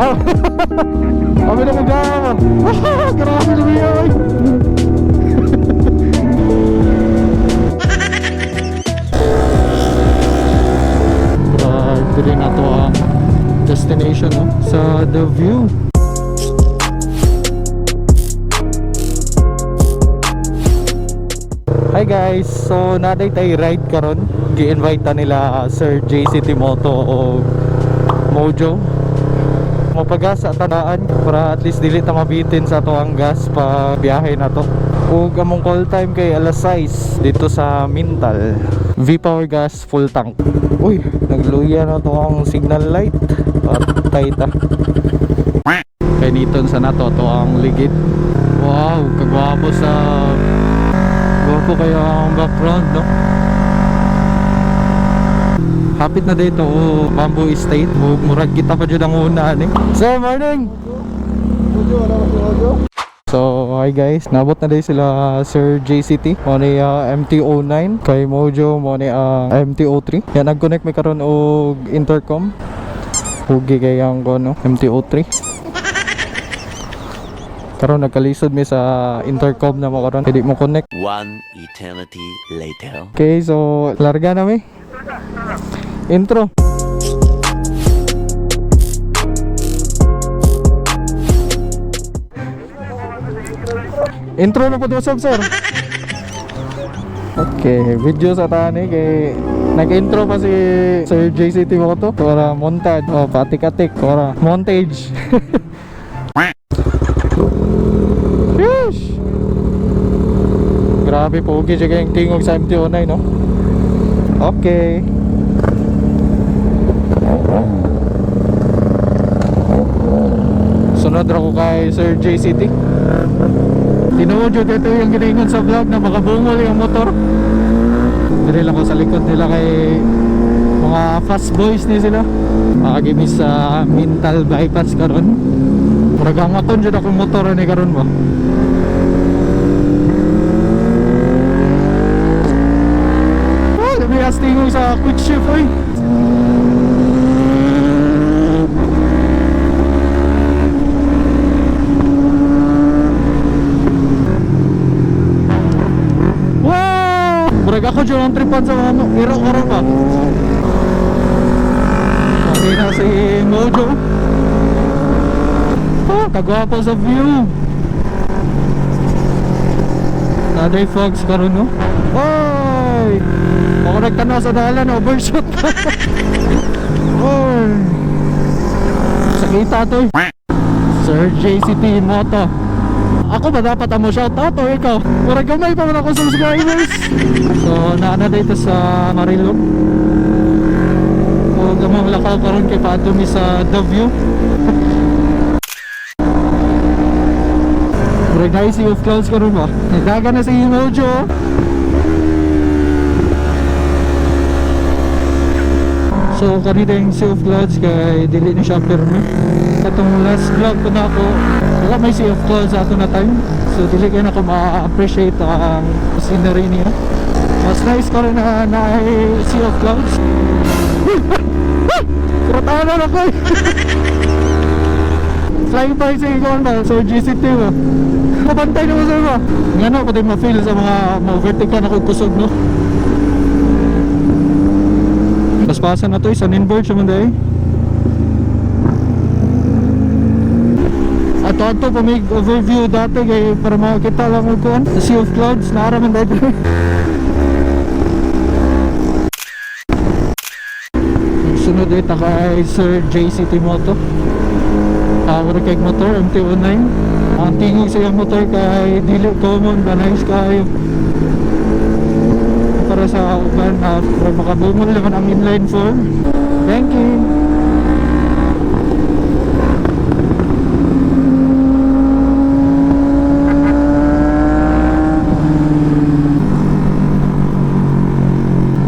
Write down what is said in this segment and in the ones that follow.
Ah. Kami na mag-aama. Grabe na ay. Grabe rin na to ang destination, no? Sa The View. Hi guys! So naday tay ride karon. Gi-invite ta nila Sir JC Timoto o Mojo. Mapagas sa tanaan para at least dili ta mabitin sa ato ang gas pa biyahe na to. Ug among call time kay alas 6 dito sa Mintal. V-Power gas full tank. Uy, nagluya na to ang signal light. Patay ta. Kay niton sa nato to ang ligid. Wow, kagwapo sa gwapo kayo ang background, no? Hapit na dito, oh, Bamboo Estate. Murag kita pa dyan ang una, ani. Sir, morning! So, hi guys. Nabot na din sila Sir JCT. Mo ni MT-09 kay Mojo, mo ni ang MT-03. Yan, nag-connect mi karon og intercom. Hugi kay ang ko, no? MT-03. Karon nagkalisod mi sa intercom na mo karon. Hindi mo connect. One eternity later. Okay, so larga na mi. Intro. Intro na po usab, sir. Okay, video sa tani kay nag-intro pa si Sir JC Timoto para montage, oh, patik-atik para montage. Sheesh! Grabe po, okay siya kayong tingog sa MT-09, no? Okay. Sunod ra ko kay Sir JCT. Tinuod yun ito yung ginaingon sa vlog na makabungol yung motor. Dire lang ko sa likod nila kay mga fast boys ni sila. Makagimi sa mental bypass karon. Murag hangaton jud akong motor ni karon ba. Oh, lumias tingog sa quick shift, oy. Wow! Murag ako dyan ang tripan sa mga iro karon ba. Okay na si Mojo. Oh, kagwapo sa view. Naday fogs karon, no? Oy! Ako nagtanaw sa dalan, overshoot. Oy! Sakita to, eh. Sir JCT Moto. Ako ba dapat ang mo shoutout o ikaw? Murag gamay pa man ako subscribers. So, naana dito sa Marilog. O gamang lakaw karon kay paadto mi sa The View. Murag na sea of clouds karon ba? Nagdaga na si Mojo. So kanina yung Sea of Clouds kay dili ni siya pirmi. Katong last vlog ko na ako, wala may Sea of Clouds ato na time. So dili kayo na ko ma-appreciate ang scenery niya. Mas nice ko rin na na Sea of Clouds. Kurataan na ako eh. Flying by sa ikaw ba? So GCT ba? Mabantay naman sa ba? Nga na, pati ma-feel sa mga ma-overtake ka na kung kusog, no? Paspasan na to, sa Ninburg siya man day. Ato ato pa may overview dati kay para makakita lang og kuan. The Sea of Clouds naara man dati. Sunod ito kay Sir JC Timoto. Power kay motor MT-09. Ang tingog sa iyang motor kay dili common ba, nice kayo para sa uban at para makabungol naman ang inline 4. Thank you.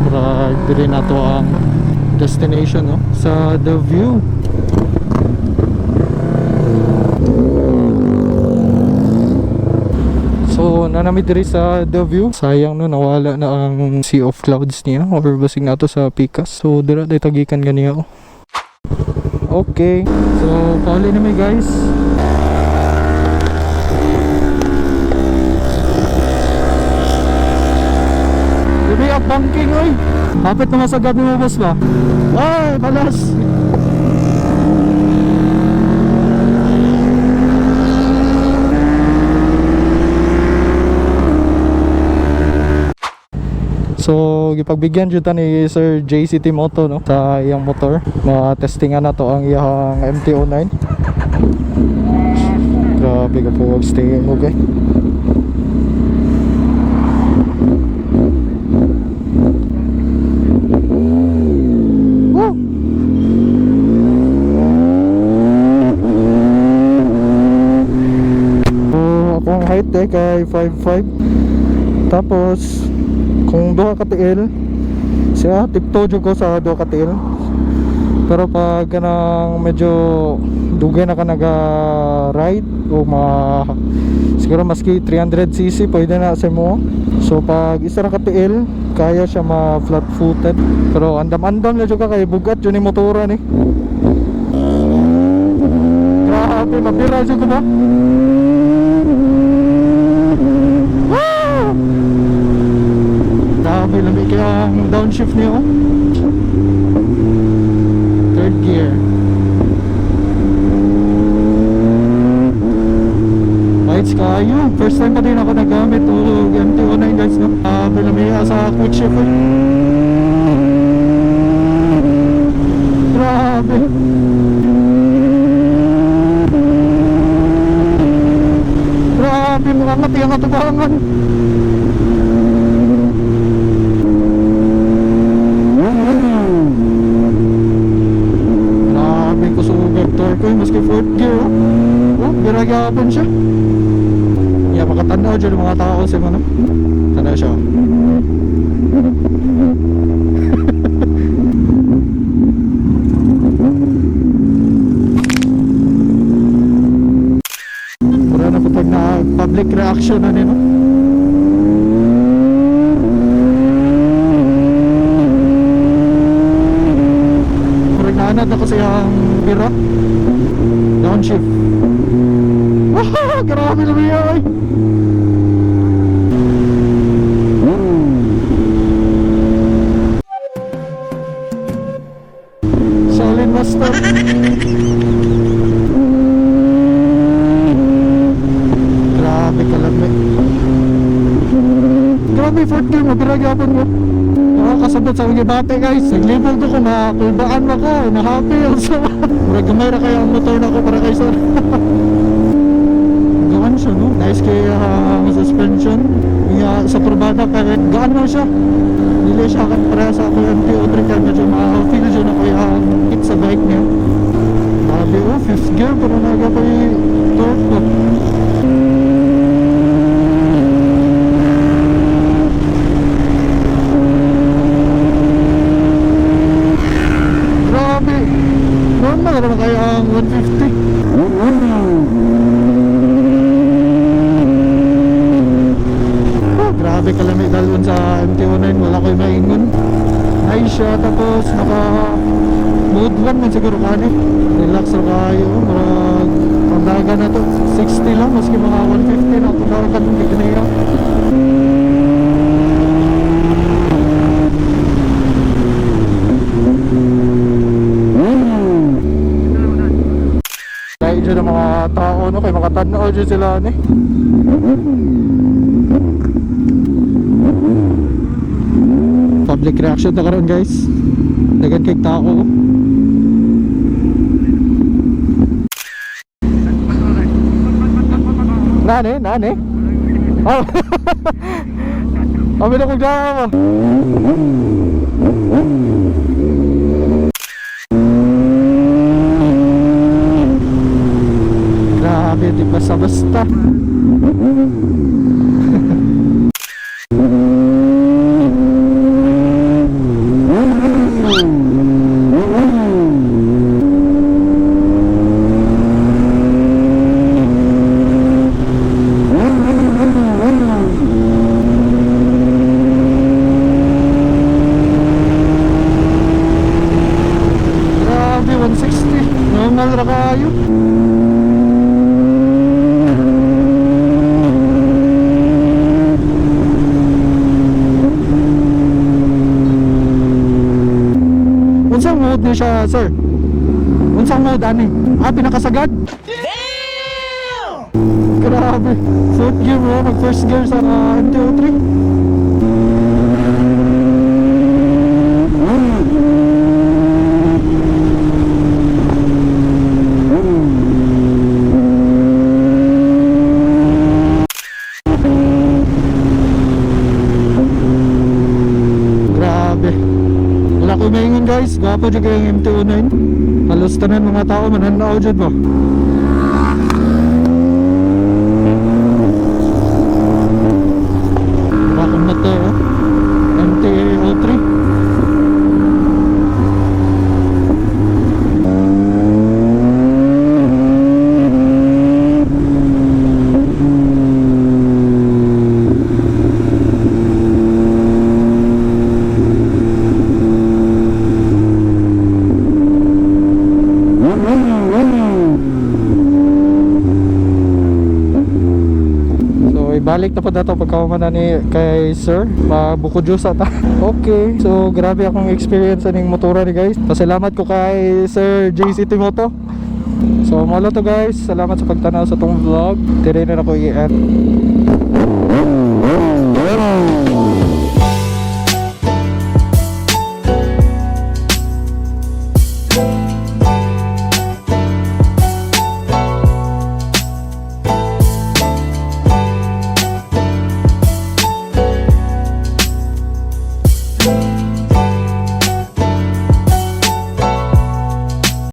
Murag diri na to ang destination, no? Sa The View. So, nanami diri sa The View. Sayang no, nawala na ang Sea of Clouds niya or basig na to sa Picas. So, dira day tagikan ganiya oh. Okay. So, pauli na mi, guys. Gabi ang banking, oy. Kapit naman sa gabi mo, boss ba? Ay, balas. So, gipagbigyan jud ta ni Sir JCT Moto, no, sa iyang motor. Ma-testingan na to ang iyang MT-09. Grabe ka po steering, okay. Woo! So, akong height eh, kay 5'5". Tapos, kung duha ka tiil, siya tiptoe jud ko sa duha ka tiil. Pero pag kanang medyo dugay na ka naga ride o mga siguro maski 300 cc, pwede na sa mo. So pag isa ra ka tiil, kaya siya ma flat footed. Pero andam-andam na jud ka kay bugat jud ni motora ni. Grabe, mabira jud ko ba? Woo! Grabe, lami kaya ang downshift niyo. Third gear. Lights kayo. First time pa din ako nagamit og MT-09, guys, no. Grabe, lami sa quick shift, eh. Grabe. Grabe, mukhang ngati ang katubangan. Grabe ko sa torque ko, maski fourth gear, oh. Oh, biragapon siya. Yeah, makatanaw dyan yung mga tao sa mga. Tanaw siya. Wala na putag na public reaction na nino. Murag naanad ako sa iyang bira. Downshift. Wah, grabe naman yan, ay. Solid master. Grabe kalami. Grabe, fourth gear mo, pero gyapon mo. Ako kasabot sa akong gibate, guys. Naglibog ko kung makakulbaan ako. Na-happy also. Murag gamay ra kayo ang motor na ko para kay sir. Gaan siya, no? Nice kay suspension. Nga sa kurbada kay gaan man siya. Dili siya kan para sa ako MT-03 kay medyo ma-feel siya na ko yung hit sa bike niya. Grabe oh, fifth gear pero naga pa yung torque ko. Grabe! Normal naman kaya ang 150. Oh, grabe kalami dalon sa MT-09, wala ko'y maingon. Nice siya, tapos naka mode 1 man siguro kani. Relax ra kayo, murag pandaga na to 60 lang maski mga 150 na pandaga kung kaniya. Dahil dyan ang mga tao, no, kay makatanaw dyan sila ni. Public reaction na karon, guys. Dagan kay tao. Nani, nani? Oh. Abi na kong dama. Grabe, di basta-basta. Grabe, 160. mode ni siya, sir? Unsang mode ani? Ah, pinakasagad? Damn! Grabe. Fourth gear mo, mag first gear sa MT-03. Grabe. Wala ko maingon, guys. Gwapo jud kay yung MT-09. Halos tanan mga tao mananaw jud ba. Bakong na to, oh. MT-03. So ibalik na po na to pagkahuman na ni kay sir. Mabuko juice ata. Okay. So grabe akong experience aning motora ni, guys. Pasalamat ko kay Sir JC Timoto. So molo to, guys. Salamat sa pagtanaw sa tong vlog. Tire na ako i-end.